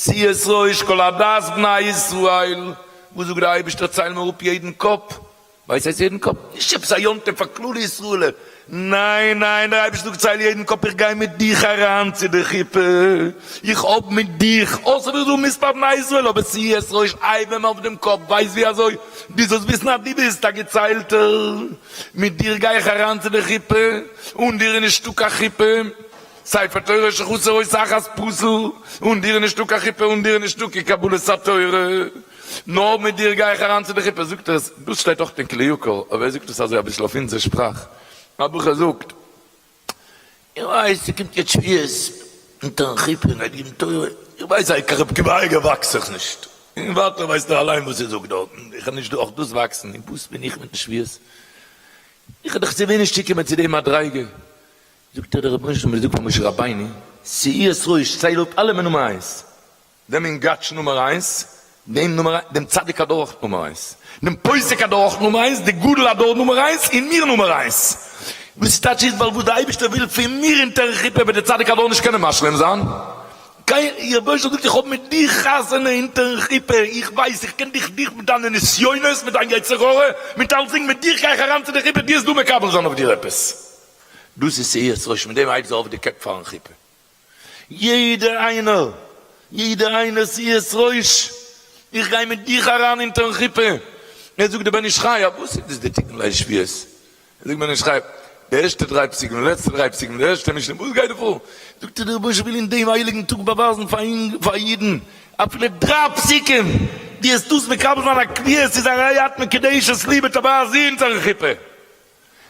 שאו את ראש כל עדת בני ישראל, וואס זאגט דער אייבערשטער צייל מיר אפ יעדן קאפ, ווייסט הייסט יעדן קאפ? נישט עפעס א יום טוב פאר כלל ישראל, ניין ניין דער אייבערשטער זאגט צייל יעדן קאפ איך גיי מיט דיך אריין צו די חופה, איך האב מיט דיך, אויסער ווי דו מספר בני ישראל, אבער שאו את ראש הייב אים אויף דעם קאפ, ווייסט ווי אזוי, דו זאלסט וויסן אז דו ביסט א געציילטער, מיט דיר גיי איך אריין צו די חופה, אן דיר איז נישטא קיין חופה, ספר תורה שחסר אות אחת פסול, אן דיר איז נישטא קיין חופה, אן דיר איז נישטא קיין קבלת התורה, נאר מיט דיר גיי איך אריין צו די חופה, זאגט ער עס, דאס שטייט אויך אין כלי יקר, אבער ער זאגט עס אזוי אביסל אויף אונזער שפראך, א בחור זאגט, איך ווייס ס'קומט יעצט שבועות, אונטערן חופה גייט געבן תורה, איך ווייס אז קיין רב עקיבא אייגער וואקס איך נישט, און ווייטער ווייסט ער אליין וואס ער זאגט דארטן, איך וועל נישט אויך דאס וואקסן, און וואס בין איך מיטן שבועות, איך וועל דאך סייווי נישט צוקומען צו די מדריגה, זאגט ער דער רבונו של עולם האט געזאגט פאר משה רבינו, שאו את ראש, צייל אפ אלעמען נומער איינס, דעם אינגאטש נומער איינס, דעם נומער דעם צדיק הדור נומער איינס, דעם פוסק הדור נומער איינס, די גדול הדור נומער איינס, און מיר נומער איינס. וואס טייטש איז ווייל וואס די אייבערשטער וויל פון מיר אונטערן חופה וועט די צדיק הדור נישט קענען משלים זיין. קיין רבונו של עולם זאגט איך האב מיט דיר חתונה אונטערן חופה, איך ווייס איך קען דיך דיך מיט דיינע נסיונות, מיט דיין יצר הרע, מיט אלצדינג, מיט דיר גיי איך אריין צו די חופה, דו וועסט דא מקבל זיין אויף דיר עפעס. דאס איז שאו את ראש, מיט דעם הייבט זיך אויף די קעפ פארן חופה. יעדער איינער, יעדער איינער שאו את ראש, איך גיי מיט דיך אריין אונטערן חופה. ער זאגט די בן איש חי, וואס איז דאס די תיקון ליל שבועות? זאגט בן איש חי, די ערשטע דריי פסוקים, די לעצטע דריי פסוקים, די ערשטע משנה, וואס גייט דא פאר? זאגט ער, דער רבונו של עולם וויל אין דעם הייליגן טאג באווייזן פאר אידן, אפילו דריי פסוקים, דו וועסט דאס מקבל זיין א קביעות, ס'איז הרי את מקודשת לי בטבעת זו אונטערן חופה.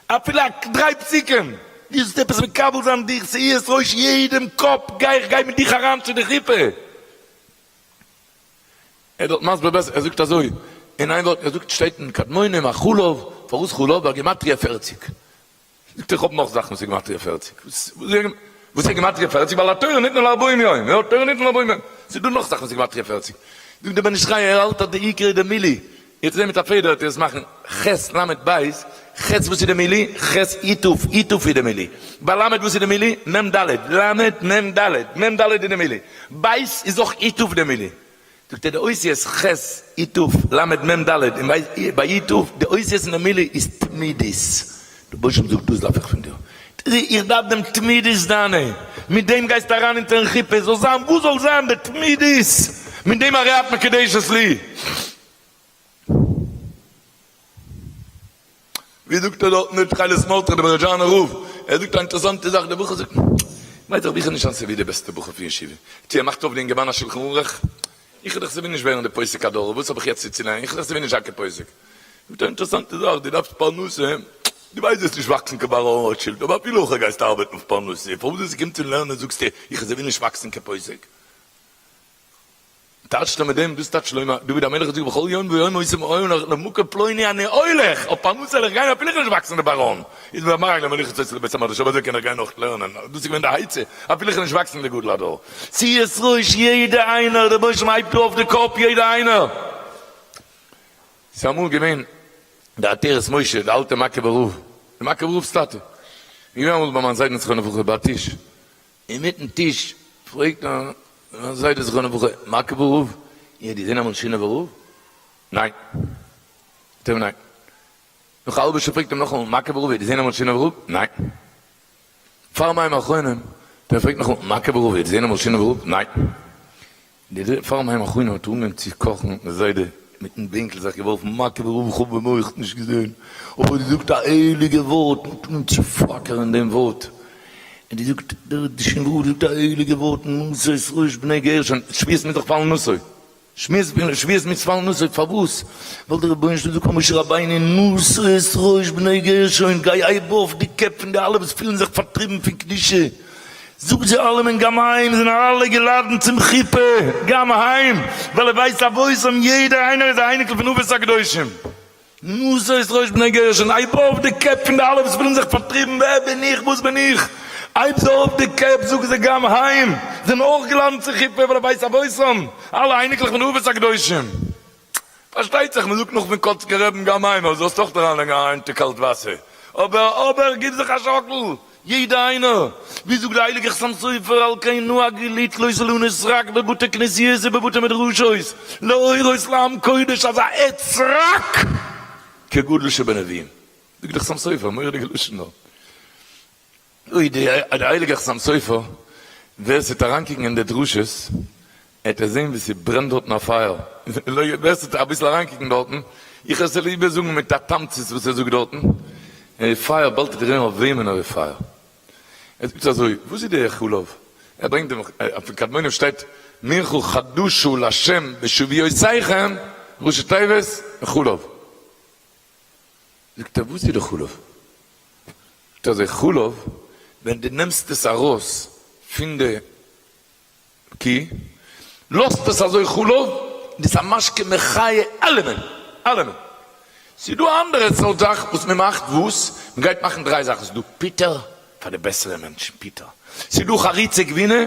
אפילו א דריי פסוקים, דו זאלסט עפעס מקבל זיין דיך שאו את ראש יעדעם קאפ גיי איך גיי מיט דיך אריין צו די חופה. ער איז דארט מסביר בעסער, ער זאגט אזוי אין איין ווארט, ער זאגט שטייט אין קדמונים א חלב, פארוואס חלב? ווייל גימטריא פערציג. זאגט ער איך האב נאך זאכן וואס איז גימטריא פערציג. וואס איז גימטריא פערציג? ווייל התורה ניתנה לארבעים יום, יא תורה ניתנה לארבעים יום, ס'איז דא נאך זאכן וואס איז גימטריא פערציג. זאגט דער בן איש חי ער האלט אז די עיקר איז די מילי, יעצט זעה מיט א פעדער וועט איר עס מאכן ח ל בית, ח וואס איז די מילי? ח י ת, י ת איז די מילי, ביי ל וואס איז די מילי? מ ד, ל מ ד, מ ד איז די מילי, בית איז אויך י ת די מילי, זאגט ער די אותיות ח י ת, ל מ ד, און ביי י ת, די אותיות אין די מילי איז תמידית, דער רבוש ע זאגט דאס דארף איך פון דיר, איך דארף דעם תמידית דיינע, מיט דעם גייסטו אריין אונטערן חופה, זאל זיין וואס זאל זיין, די תמידית, מיט דעם הרי את מקודשת לי. ווי זאגט ער דארטן דער תכלת מרדכי דער בערזשאנער רב, ער זאגט א אינטערעסאנטע זאך, דער בחור זאגט, ווייס איך וויכער נישט אז ס'ווי די בעסטע בחור פון ישיבה, צו ער מאכט אויף די אינגערמאן א שלחן ערוך, איך וועל דאך סייווי נישט ווערן די פוסק הדור, וואס האב איך יעצט צו צולערנען, איך וועל דאך סייווי נישט זיין קיין פוסק. זאגט ער, אינטערעסאנטע זאך, דו דארפסט פרנסה, דו ווייסט וועסט נישט וואקסן קיין באראן רוטשילד, אבער אפילו הכי גייסטו ארבעטן אויף פרנסה, פארוואס ווען ס'קומט צו לערנען זאגסטו איך וועל סייווי נישט וואקסן קיין פוסק? טייטשט ער מיט דעם, דאס טייטשט שלמה, דוד המלך האט געזאגט בכל יום ויום הייתי הולך למקום פלוני אני הולך, אויף פרנסה וועל איך גיין אפילו איך וועל נישט וואקסן די באראן, איז מיר מרק למליכת אצל לבית המדרש, אבער אזוי קען איך גיין אויך לערנען, דאס איז געווען די עצה, אפילו איך וועל נישט וואקסן די גודל הדור. שאו את ראש יעדע איינער, דער רבונו של עולם הייבט אויף די קאפ יעדע איינער. ס'איז אמאל געווען די עטרת משה, די אלטע מאקעווער רב, די מאקעווער רב'ס טאטע, איז געווען אמאל ביי מיין זיידן זכרונו לברכה ביי א טיש, אינמיטן טיש פרעגט מיין זיידע זכרונו לברכה, מאקעווער רב, איר האט געזען אמאל שינאווער רב? ניין. זאגט ער אים ניין. נאך א האלבע שעה פרעגט אים נאכאמאל, מאקעווער רב, איר האט געזען אמאל שינאווער רב? ניין. פאר מים אחרונים, דער פרעגט נאכאמאל, מאקעווער רב, איר האט געזען אמאל שינאווער רב? ניין. די דריטע פאר מים אחרונים האט ער אנגעהויבן צו קאכן, דער זיידע מיטן בענקל זיך געווארפן, מאקעווער רב, איך האב אים אויך נישט געזען, אבער ער האט געזאגט א הייליגע ווארט, מען האט אנגעהויבן צו פלאקערן דעם ווארט, און געזאגט, דער שינאווער רב זאגט א הייליגע ווארט, נשא את ראש בני גרשון, שבועות מוז דאך פאלן נשא. שבועות מוז פאלן נשא, פארוואס? ווייל דער רבונו של עולם זאגט פאר משה רבינו נשא את ראש בני גרשון, גיי הייב אויף די קעפ פון די אלע וואס פילן זיך פארטריבן פון קדושה, זאג זיי אלעמען גם הם זענען אלע געלאדנט צום חופה, גם הם, ווייל לבית אבותם יעדער איינער איז א אייניקל פון אבות הקדושים. נשא את ראש בני גרשון, הייב אויף די קעפ פון די אלע וואס פילן זיך פארטריבן, ווער בין איך, וואס בין איך, הייב זיי אויף די קעפ, זאג זיי גם הם זענען אויך געלאדנט צו חופה ולבית אבותם, אלע אייניקלעך פון אבות הקדושים. פארשטייט זיך מ'זאגט נאך פון קאצקער רעבן גם הם, אבער זאלסט אויך אריינלייגן א האנט אין קאלט וואסער, אבער אבער גיב זיך א שאקל. יעדע איינער! ווי זאגט די הייליגע חתם סופר על כן נהגו לתלות אילנות סרק בבתי כנסיות ובבתי מדרשות להורות לעם קודש אז א עת סרק כגודל שבנביאים זאגט די חתם סופר מורא'דיגע לשון דארט. אוי די הייליגע חתם סופר, ווער ס'וועט אריינקוקן אין די דרשות עט ער זעהן ווי ס'ברענט דארטן א פייער, ווער ס'וועט אביסל אריינקוקן דארטן, איך וועל עס איבער זאגן מיט א תמצית וואס ער זאגט דארטן, פייער באלד וועט איר זעהן אויף וועמען ער איז פייער. ער זאגט אזוי, וואס איז די חלב? ער ברענגט דעם, אויפן קדמונים שטייט מנחה חדשה לה' בשבועותיכם, ראשי תיבות, חלב. זאגט ער וואס איז די חלב? זאגט ער אזוי חלב ווען דו נעמסט עס ארויס פון די קי לאזט עס אזוי חלב דאס איז א משקה מחיה אלעמען אלעמען ס'איז דא אנדערע סארט זאך וואס מען מאכט וואס מען גייט מאכן דריי זאכן ס'איז דא פיטער פאר די בעסערע מענטשן פיטער ס'איז דא חריצה גבינה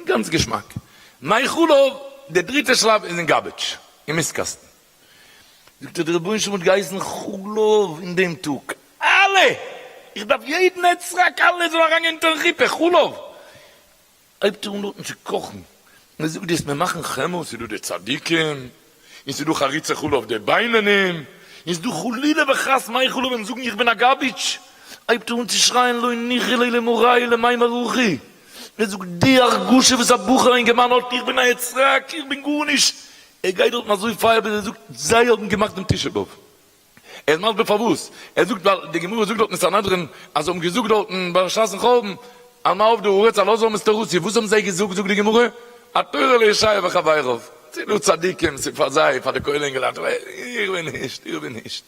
גאנץ געשמאק מי חלב די דריטע שלב איז אין garbage אין מיסט קאסטן. זאגט ער, דער רבונו של עולם האט געהייסן חלב אין דעם טאג, אלע! איך דארף יעדן אתרוג, אלע זאלן אריינגיין אונטערן חופה, חלב! הייבט ער אן דארטן צו קאכן, און ער זאגט, דו וועסט מיר מאכן חמאה, ס'איז דא די צדיקים, און ס'איז דא חריצי חלב די בינונים, און ס'איז דא חלילה וחס מי חלב און זאגן איך בין א garbage, הייבט ער אן צו שרייען לא ניחא ליה למריה למימר הכי, ער זאגט, די הרגשה וואס א בחור א אינגערמאן האט, איך בין א אתרוג, איך בין גארנישט, ער גייט דארטן אזוי פייער ביז ער זאגט זיי האבן געמאכט דעם תשעה באב. ער איז מסביר פארוואס, ער זאגט ווייל די גמרא זאגט דארט אין סנהדרין אז זיי האבן געזאגט דארטן בשעת'ן חורבן על מה אבדה הארץ על עזבם את תורתי, וואס האבן זיי געזאגט זאגט די גמרא התורה לישעיה וחבריו, ס'איז דא צדיקים ס'איז פאר זיי פאר די כולל אינגעלייט אבער איך בין נישט איך בין נישט.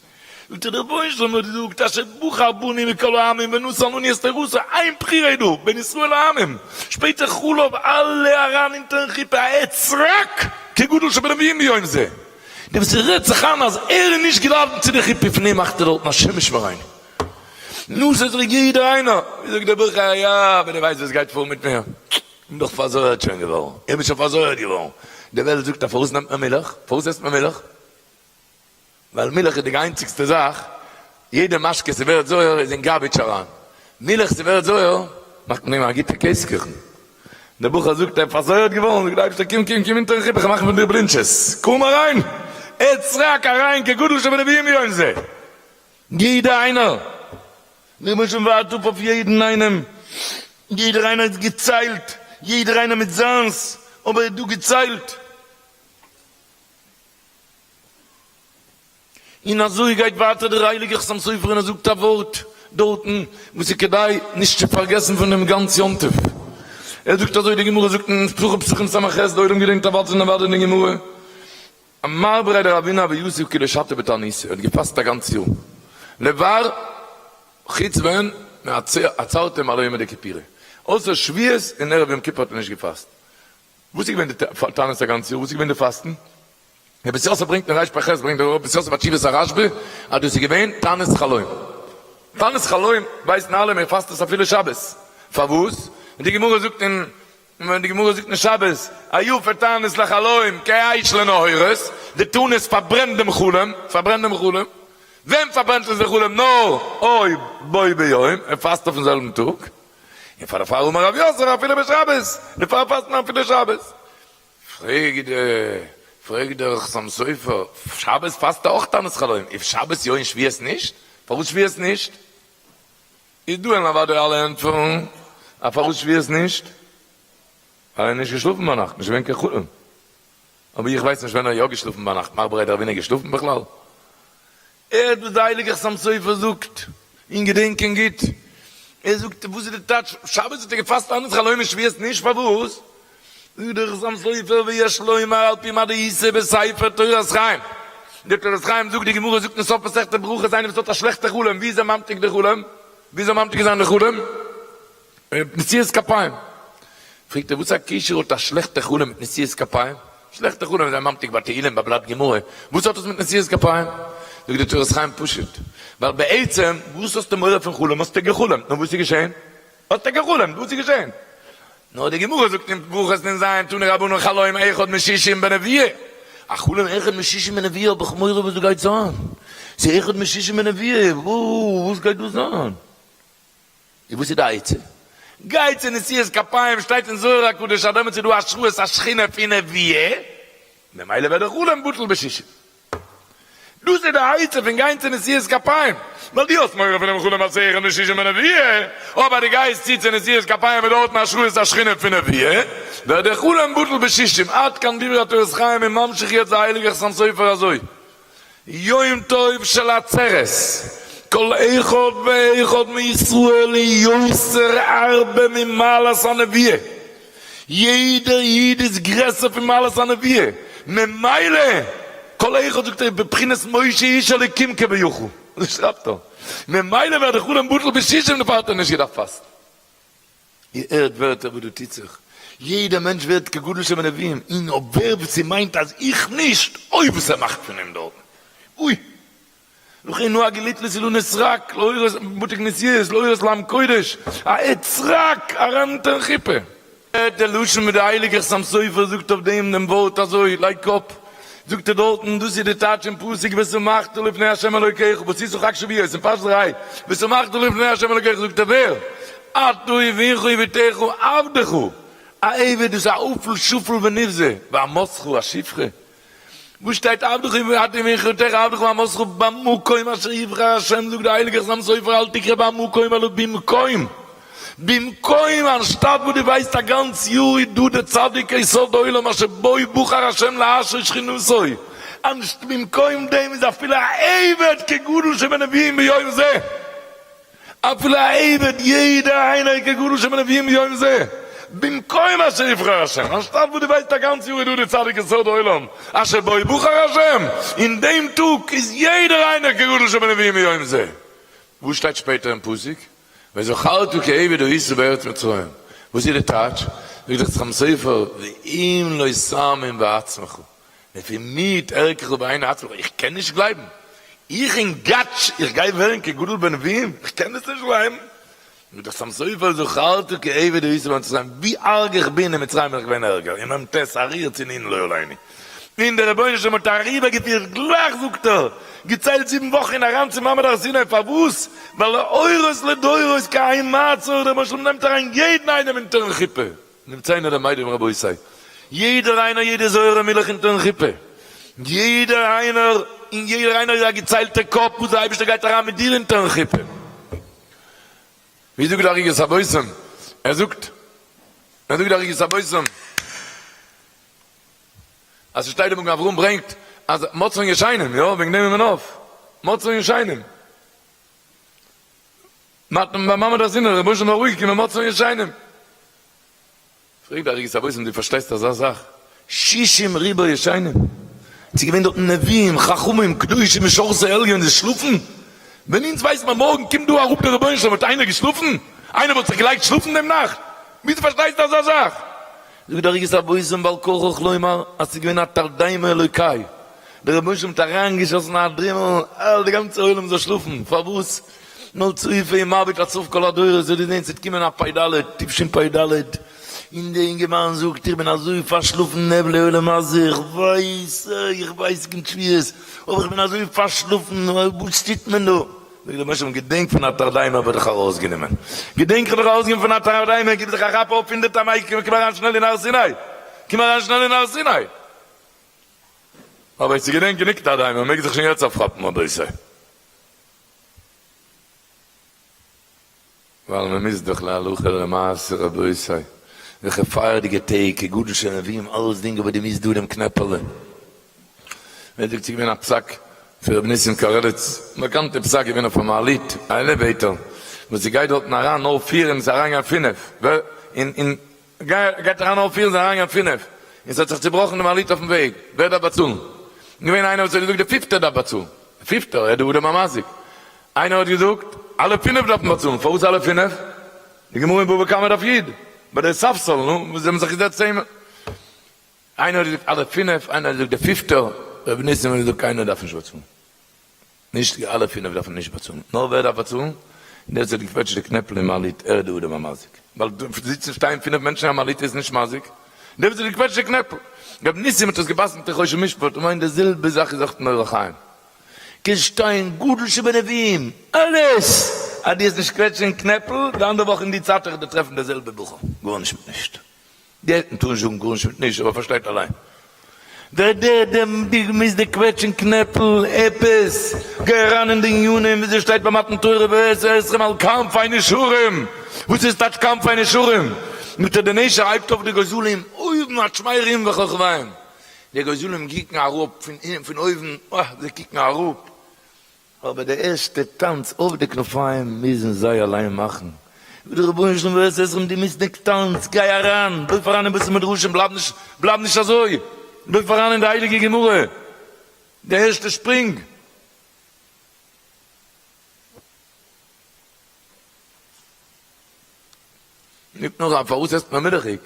זאגט ער דער רבונו של עולם האט געזאגט אשר בחר בנו מכל העמים ונתן לנו את תורתו, איין בחירה איז דא, בין ישראל לעמים, שפעטער חלב אלע אריין אונטערן חופה א אתרוג כגודל שבנביאים ביום זה, דער וואס רעדט זיך איין אז ער איז נישט געלאדענט צו די חופה פון אים מאכט ער דארטן השם ישמרינו, נו ס'איז דאך יעדער איינער, ווי זאגט דער בוכ ע יא אבער דו ווייסט וואס גייט פאר מיט מיר, כ'בין דאך פארזויערט שוין געווארן, איך בין שוין פארזויערט געווארן, די וועלט זאגט אז פארוואס נעמט מען מילך, פארוואס עסט מען מילך? ווייל מילך איז די איינציגסטע זאך, יעדע משקה ס'ווערט זויער איז אין garbage אריין, מילך ס'ווערט זויער מאכט מען אים א גוטע קעז קוכן, דער בחור זאגט ער איז פארזויערט געווארן, זאגט די אייבערשטער קום קום קום אונטערן חופה כ'מאך פון דיר בלינטשעס, קום אריין, אתרוג אריין כגודל שבנביאים ביום זה, יעדע איינער, רבונו של עולם ווארט אפ אויף יעדן איינעם, יעדער איינער איז געציילט, יעדער איינער מיט זיינס, אבער איז דא געציילט. און אזוי גייט ווייטער דער הייליגער חתם סופר און ער זאגט א ווארט דארטן וואס איז כדאי נישט צו פארגעסן פון דעם גאנץ יום טוב. ער זאגט אזוי, די גמרא זאגט אין פסחים פסחים ס"ח, די עולם געדענקט אוודאי און אוודאי די גמרא, מר בריה דרבינא הוה יתיב כולא שתא בתעניתא, ער האט געפאסט א גאנץ יאר, לבר חוץ ווען מעצרתא מעל יומא דכיפורי, אויסער שבועות און ערב יום כיפור האט ער נישט געפאסט. וואס איז געווען די תענית א גאנץ יאר? וואס איז געווען די פאסטן? דער בית יוסף ברענגט אין רפ"ח ברענגט דער בית יוסף א תשובת הרשב"א אז דאס איז געווען תענית חלום. תענית חלום ווייסן אלע מען פאסט עס אפילו שבת. פארוואס? די גמרא זאגט אין די גמרא זאגט אין שבת היפה תענית לחלום כאש לנהורות, די תענית פארברענט דעם חלום, פארברענט דעם חלום. ווען פארברענט עס די חלום? נאר אויב בו ביום, ער פאסט אויפן זעלבן טאג. און פאר דערפאר אמר רב יוסף אפילו בשבת, דערפאר פאסט מען אפילו שבת. פרעגט פרעגט דער חתם סופר, שבת פאסט ער אויך תענית חלום, אויף שבת יא און שבועות נישט? פארוואס שבועות נישט? איז דא וועלן אוודאי אלע ענטפערן אז פארוואס שבועות נישט? ווייל ער איז נישט געשלאפן ביינאכט, נישט געווען קיין חלום. אבער איך ווייס נישט ווען ער איז יא געשלאפן ביינאכט, מר בריה דרבינא געשלאפן בכלל? הערט וואס דער הייליגער חתם סופר זאגט, און געדענקען גוט, ער זאגט, וואס איז די טייטש, שבת האט ער געפאסט תענית חלום און שבועות נישט, פארוואס? זאגט דער חתם סופר, ויש לומר על פי מה דאיתא בספר תורת חיים, דער תורת חיים זאגט, די גמרא זאגט אין סוף מסכת ברכות, איינער וואס האט א שלעכטע חלום, ווי איז ער ממתיק די חלום? ווי איז ער ממתיק זיין די חלום? נשיאת כפיים. פרעגט ער וואס א קשר האט א שלעכטע חלום מיט נשיאת כפיים? שלעכטע חלום איז א ממתיק ביי תהילים ביי בלאט גמרא, וואס האט עס מיט נשיאת כפיים? זאגט די תורת חיים פשוט, ווייל בעצם וואס האסטו מורא פון חלום האסטו געחלומט, נו וואס איז געשען? האסטו געחלומט, וואס איז געשען? נאר די גמרא זאגט אין ברכות נ"ז תנו רבנן חלום אחד משישים בנביאה, א חלום אחד משישים בנביאה האב איך מורא וואס דא גייט זיין, ס'איז אחד משישים בנביאה, וואס גייט דא זיין? איז וואס איז די עצה? גיי צו נשיאת כפיים, שטייט אין זוהר הקדוש אז דעמאלטס איז דא השראת השכינה פון נבואה, ממילא ווערט דער חלום בטל בשישים. דאס איז די עצה פון גיין צו נשיאת כפיים, ווייל דו האסט מורא פונעם חלום אז ס'איז בשישים בנבואה, אבער דו גייסט צו צו נשיאת כפיים איז דארטן השראת השכינה פון נבואה, ווערט דער חלום בטל בשישים. עד כאן דברי התורת חיים און ממשיך יעצט דער הייליגער חתם סופר אזוי. יום טוב של עצרת, כל אחד ואחד מישראל יותר הרבה ממעלת הנבואה, יעדער איד איז גרעסער פון מעלת הנבואה, ממילא כל אחד זאגט ער איז בבחינת משה איש אלוקים כביכול, אזוי שרייבט ער, ממילא ווערט די חלום בטל בשישים דערפאר האט ער נישט געדארפט פאסטן. איר הערט ווערטער וואס דא טוט זיך? יעדער מענטש ווערט כגדול שבנביאים, און אויב ווער וואס ס'מיינט אז איך נישט, אוי וואס ער מאכט פון אים דארטן, אוי. לכן נהגו לתלות אילנות סרק להורות בתי כנסיות להורות לעם קודש, א עת סרק אריין אונטערן חופה. הערט די לשון וואס די הייליגער חתם סופר זאגט אויף דעם דעם ווארט אזוי, לייג קאפ, זאגט ער דארטן, דאס איז די טייטש אין פסוק ושמחת לפני ה' אלוקיך, ועשית חג שבועות אין פרשת ראה, ושמחת לפני ה' אלוקיך, זאגט ער ווער? אתה ובנך ובתך עבדך, א עבד איז א עפל שפל ונבזה, ואמתך א שפחה, וואס שטייט עבדך אתה ובנך ובתך עבדך ואמתך במקום אשר יבחר ה' זאגט דער הייליגער חתם סופר אל תקרא במקום אלא במקום, במקום אנשטאט וואס דו ווייסט א גאנץ יאר איז דא די צדיק יסוד עולם אשר בו בחר ה' להשרות שכינתו, אנשט במקום דעם איז אפילו א עבד כגדול שבנביאים ביום זה. אפילו א עבד, יעדער איינער איז כגדול שבנביאים ביום זה, במקום אשר יבחר השם, אנשטאט וואס דו ווייסט א גאנץ יאר איז דא די צדיק יסוד עולם, אשר בו בחר השם, אין דעם טאג איז יעדער איינער כגדול שבנביאים ביום זה. וואס שטייט שפעטער אין פסוק? וזכרת כי עבד היית בארץ מצרים. וואס איז די טייטש? זאגט דער חתם סופר, ואם לא תאמין בעצמך, לפי מיעוט ערכך בעיני עצמך, איך קען נישט גלייבן, איך אין גאטש, איך גיי ווערן כגדול בנביאים, איך קען דאס נישט גלייבן, זאגט דער חתם סופר זכרת כי עבד היית במצרים, ווי ארג איך בין אין מצרים בין איך געווען ערגער, אין מ ט ארור צינין לא עליני, און דער רבונו של עולם האט אריבערגעפירט גלייך זאגט ער, געציילט זיבן וואכן און אריין צום מעמד הר סיני, פארוואס? ווייל להורות לדורות כי אין מעצור, דער רבונו של עולם נעמט אריין יעדן איינעם אונטערן חופה. נמצאנו למדים רבותי, יעדער איינער יעדע זויערע מילך אונטערן חופה, יעדער איינער און יעדער איינער איז א געציילטע קאפ וואס דער אייבערשטער גייט אריין מיט דיר אונטערן חופה. ווי זאגט דער ערוגת הבושם, ער זאגט, ער זאגט דער ערוגת הבושם, אז ס'שטייט דער מגן אברהם ברענגט אז מצאן ישנים, יא, וועגן דעם איז מען אויף, מצאן ישנים. מאט מען ביי מעמד הר סיני, רבונו של עולם אראפגעקומען מצאן ישנים. פרעגט דער ערוגת הבושם דו פארשטייסט אזא זאך? שישים ריבוא ישנים? ס'איז געווען דארטן נביאים, חכמים, קדושים, משרתי עליון, זיי שלאפן? ווען אונז ווייסט מען מארגן קומט דא אראפ דער רבונו של עולם וואלט איינער געשלאפן? איינער וואלט זיך געלייגט שלאפן דעם נאכט? וויאזוי פארשטייסטו אזא זאך? זאגט דער ערוגת הבושם בעל כרחך לומר אז ס'איז געווען א תרדמה אלוקי, דער רבונו של עולם האט אריינגעשאסן א דרימל אז די גאנצע עולם זאל שלאפן, פארוואס? נאר צופה ומביט עד סוף כל הדורות זאל איר זען ס'וועט קומען א פ ד, תשפ ד, און דער אינגערמאן זאגט איך בין אזוי פארשלאפן נעבלי עולם הזה, איך ווייס איך ווייס ס'קומט שבועות, אבער איך בין אזוי פארשלאפן, וואס טוט מען דא? זאגט דער רבונו של עולם געדענק פון א תרדמה האב איך דיך ארויסגענומען, געדענק איך האב דיך ארויסגענומען פון א תרדמה, גיב זיך א כאפ אויף פון די טמאי, קום אריין שנעל אין הר סיני, קום אריין שנעל אין הר סיני. אבער צו געדענקען גענוג תרדמה, מען מעג זיך שוין יעצט אויפכאפן רבותי. ווייל מען מוז דאך להלכה ולמעשה רבותי, וועלכע פייערדיגע טעג, כגדול של נביאים אלסדינג אבער דו מוזט דא דעם קנעפעלע. ווער זאגט ס'איז געווען א פסק פון רבי ניסים קארעליץ, באקאנטע פסק געווען אויף א מעלית, א elevator, וואס ס'גייט דארטן אריין נאר פיר און ס'איז אריינגעגאנגען פינף, ווער און און גייט אריין נאר פיר און ס'איז אריינגעגאנגען פינף, און ס'האט זיך צובראכן די מעלית אויפן וועג, ווער דארף באצאלן? געווען איינער וואס האט געזאגט די פיפטער דארף באצאלן, די פיפטער, ער איז די אדם המזיק, איינער האט געזאגט אלע פינף דארפן באצאלן, פארוואס אלע פינף? די גמרא אין בבא קמא דף י', ביי די ספסל, נו, וואס זיי האבן זיך געזעצט צען, איינער האט געזאגט אלע פינף, איינער האט געזאגט די פיפטער, רבי ניסים האט געזאגט קיינער דארף נישט באצאלן, נישט אלע פינף דארפן נישט באצאלן, נאר ווער דארף באצאלן? דער וואס האט געקוועטשט די קנעפל אין מעלית, ער איז די אדם המזיק, ווייל זיצן שטיין פינף מענטשן אין א מעלית איז נישט מזיק, דער וואס האט געקוועטשט די קנעפל, רבי ניסים האט עס געפסקנט אין חושן משפט, און מיינט די זעלבע זאך איז אויך אין אורח חיים. קען שטיין גדול שבנביאים, אלעס! אז דו וועסט נישט קוועטשן אין קנעפל, די אנדערע וואך אין די צייט וועל איך דיר טרעפן די זעלבע בחור, גארנישט מיט נישט. די עלטערן טארן נישט זאגן גארנישט מיט נישט, אבער פארשטייט אליין. דער דער דער דו מוזט די קוועטשן קנעפל, עפעס, גיי אריין אין די ענינים וויאזוי שטייט ביי מתן תורה ואשא אתכם על כנפי נשרים, וואס איז טייטש כנפי נשרים? מיט די נשר הייבט אויף די גוזלים אויבן עד שמי רום וכוכביהם, די גוזלים קוקן אראפ פון אויבן, אה, זיי קוקן אראפ, אבער די ערשטע טאנץ אויף די כנפיים מוזן זיי אליין מאכן. זאגט דער רבונו של עולם ואשא אתכם דו מוזט נישט טאנץ, גיי אריין, לויף אריין אין בית המדרשים, בלייב נישט, בלייב נישט אזוי, לויף אריין אין די הייליגע גמרא, די ערשטע שפרינג. ניט נאר א פארוואס עסט מען מילכיג?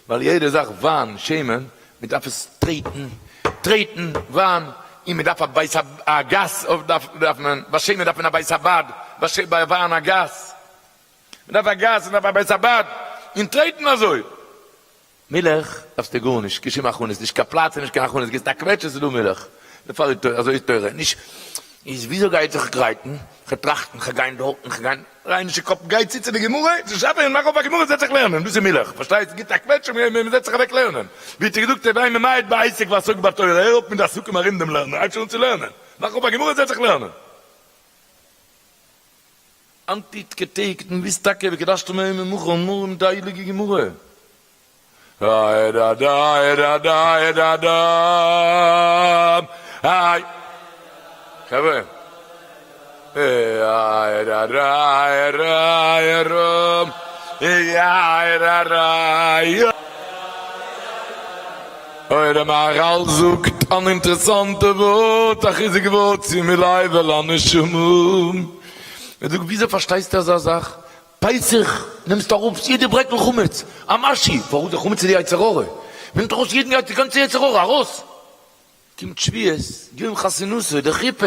ווייל יעדע זאך וויין, שמן, מען דארף עס טרעטן, טרעטן וויין, און מען דארף א בית א גאס אויף דארף דארף מען, ביי שמן דארף מען א בית הבד, ביי וויין א גאס, מען דארף א גאס, מען דארף א בית הבד, און טרעטן אזוי. מילך דארפסטו גארנישט, קיין שום הכנות, נישט קיין פלאץ און נישט קיין הכנות, גיבסט א קוועטש עס איז דא מילך, דערפאר איז תורה, אזוי איז תורה, נישט איז וויאזוי גייט זיך גרייטן, כ'גיי טראכטן, כ'גיי גיין דארטן, כ'גיי גיין, דריי נישט די קאפ, גיי צו צו די גמרא, צו שאפע און מאך אויף א גמרא זעץ זיך לערנען, דאס איז מילך, פארשטייסט, גיבט א קוועטש און מען זעצט זיך אוועק לערנען, ווי האט ער געזאגט הוי ממעט בעסק ועסוק בתורה, הער אויף מיט די עסקים ארום דעם לערנען, הייב שוין אן צו לערנען, מאך אויף א גמרא זעץ זיך לערנען. אנטי תקתק, דו וויסט טאקע וקדשתם היום ומחר נאר מיט די הייליגע גמרא. חברה. אוי דער מהרל זאגט אן אינטערעסאנטע ווארט, א חיזוק ווארט צו מלייב אל הנשמה. ער זאגט וויאזוי פארשטייסטו אזא זאך? פסח נעמסטו אראפ יעדע ברעקל חמץ, א משהו, פארוואס די חמץ איז די יצר הרע, נעמט ארויס יעדן די גאנצע יצר הרע ארויס, קומט שבועות, יום חתונתו, די חופה,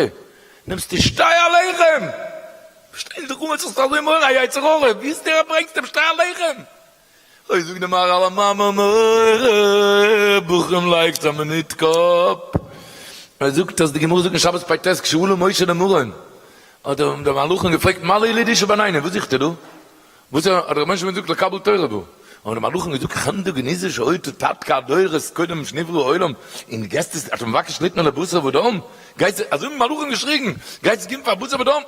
נעמסטו שתי הלחם, פארשטיי נישט די חמץ האסטו אזוי מורא א יצר הרע, ווי איז דער ברענגסט דעם שתי הלחם? אוי זאגט די מהרל א מאמר נורא, בחורים לייגטס א מינוט קאפ, ער זאגט אז די גמרא זאגט אין שבת פ ט כשעלה משה למרום האט אים דער מלאך געפרעגט מה לילוד אשה בינינו, וואס זוכט איר דא? וואס האט דער רבונו של עולם געזאגט לקבל תורה בא? האבן די מלאכים געזאגט חמדה גנוזה שהיתה תתקע הדורות קודם שנברא העולם, און גייסט עס, אתה מבקש ליתנה לבשר ודם? גייסט, אזוי האבן די מלאכים געשריגן, גייסט עס געבן פאר בשר ודם? האט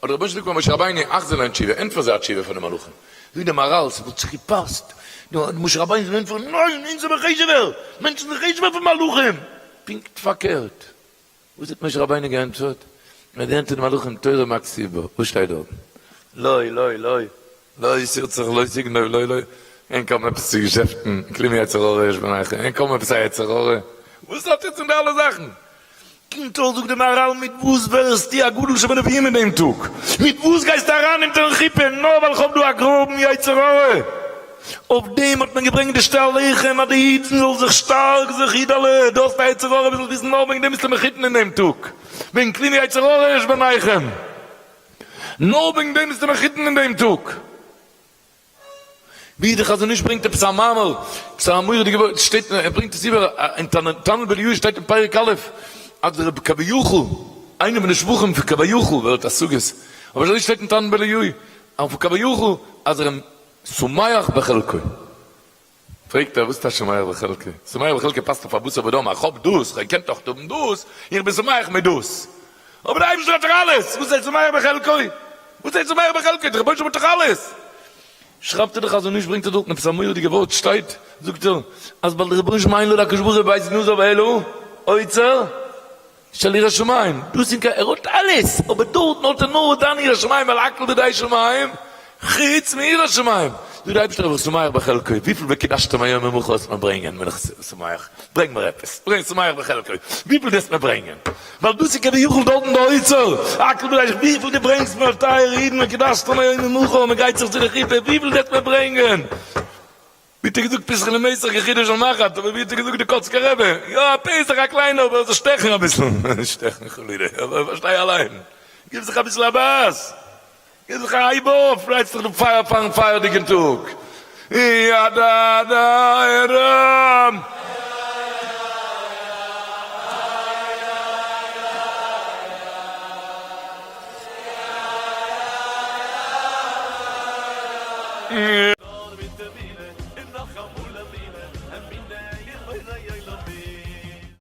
דער רבונו של עולם געזאגט פאר משה רבינו החזיר להם תשובה, ענטפער זיי א תשובה פאר די מלאכים. זאגט דער מהרל, ס'וואלט זיך געפאסט, משה רבינו זאל ענטפערן, ניין, אונז זעמיר חשוב'ער, מענטשן זענען חשוב'ער פון מלאכים! פונקט פארקערט. וואס האט משה רבינו געענטפערט? ער האט געענטפערט די מלאכים תורה מה כתיב בה, וואס שטייט דארטן? לא לא לא לא תרצח לא תגנוב לא לא, ענק האבן עפעס צו געשעפטן, כלום יצר הרע יש ביניכם, ענק האבן עפעס א יצר הרע? וואס האט איר צו די אלע זאכן? קומט אויס זאגט די מהרל מיט וואס ווערסטו א גדול שבנביאים אין דעם טאג? מיט וואס גייסטו אריין אונטערן חופה נאר ווייל כ'האב דא א גראבן יצר הרע? אויף דעם האט מען געברענגט די שתי הלחם אז די אידן זאלן זיך שטארק זיך אידעלע, דו האסט א יצר הרע זאלסט וויסן נאר וועגן דעם ביסטו מחותן אין דעם טאג, וועגן כלום יצר הרע יש ביניכם, נאר וועגן דעם ביסטו מחותן אין דעם טאג. ווי די חזון איש ברענגט עפעס א מאמר, עפעס א מורא'דיגע ווארט, שטייט ער ברענגט עס איבער אין תנא דבי אליהו שטייט אין פרק א' אז דער כביכול, איינער פון די שבחים פון כביכול ווערט השגות, אבער אזוי שטייט אין תנא דבי אליהו, אויף כביכול אז ער שמח בחלקו. פרעגט ער וואס טייטש שמח בחלקו? שמח בחלקו פאסט דאך פאר בשר ודם, איך האב דאס, איך קען דאך האבן דאס, איך בין שמח מיט דאס. אבער דער אייבערשטער האט דאך אלעס, וואס הייסט שמח בחלקו? וואס הייסט שמח בחלקו? דער רבונו של עולם האט דאך אלעס. שרייבט ער דאך חזון איש ברענגט ער דארטן עפעס א מורא'דיגע ווארט, שטייט, זאגט ער, אז ווייל דער רבונו של עולם אין לו להקדוש ברוך הוא בית גנזיו אלא אוצר של יראת שמים, דאס אין קיין, ער האט אלעס, אבער דארטן האט ער נאר דיין יראת שמים, ווייל הכל בידי שמים, חוץ מיראת שמים. זאגט דער אייבערשטער אבער שמח בחלקו, וויפיל וקדשתם היום ומחר וועסט מיר ברענגען, בין איך שמח, ברענג מיר עפעס, ברענג שמח בחלקו, וויפיל וועסט מיר ברענגען, ווייל דאס איז כביכול דארטן די אוצר, הכל בידי שמים, וויפיל דו ברענגסט מיר טייערע אידן וקדשתם היום ומחר, מען גייט זיך צו די חופה, וויפיל וועסט מיר ברענגען. ווי האט ער געזאגט פסח למסך כחודו של מחט, אבער ווי האט ער געזאגט די קאצקער רבי, יא א פסח א קליינער אבער זיך שטעכן אביסל, נישט שטעכן חלילה, אבער פארשטיי אליין, גיב זיך אביסל א בייס, גיב זיך א הייב אויף, רייץ דיך דעם פייער פארן פייערדיגן טאג, יא דא דא רם.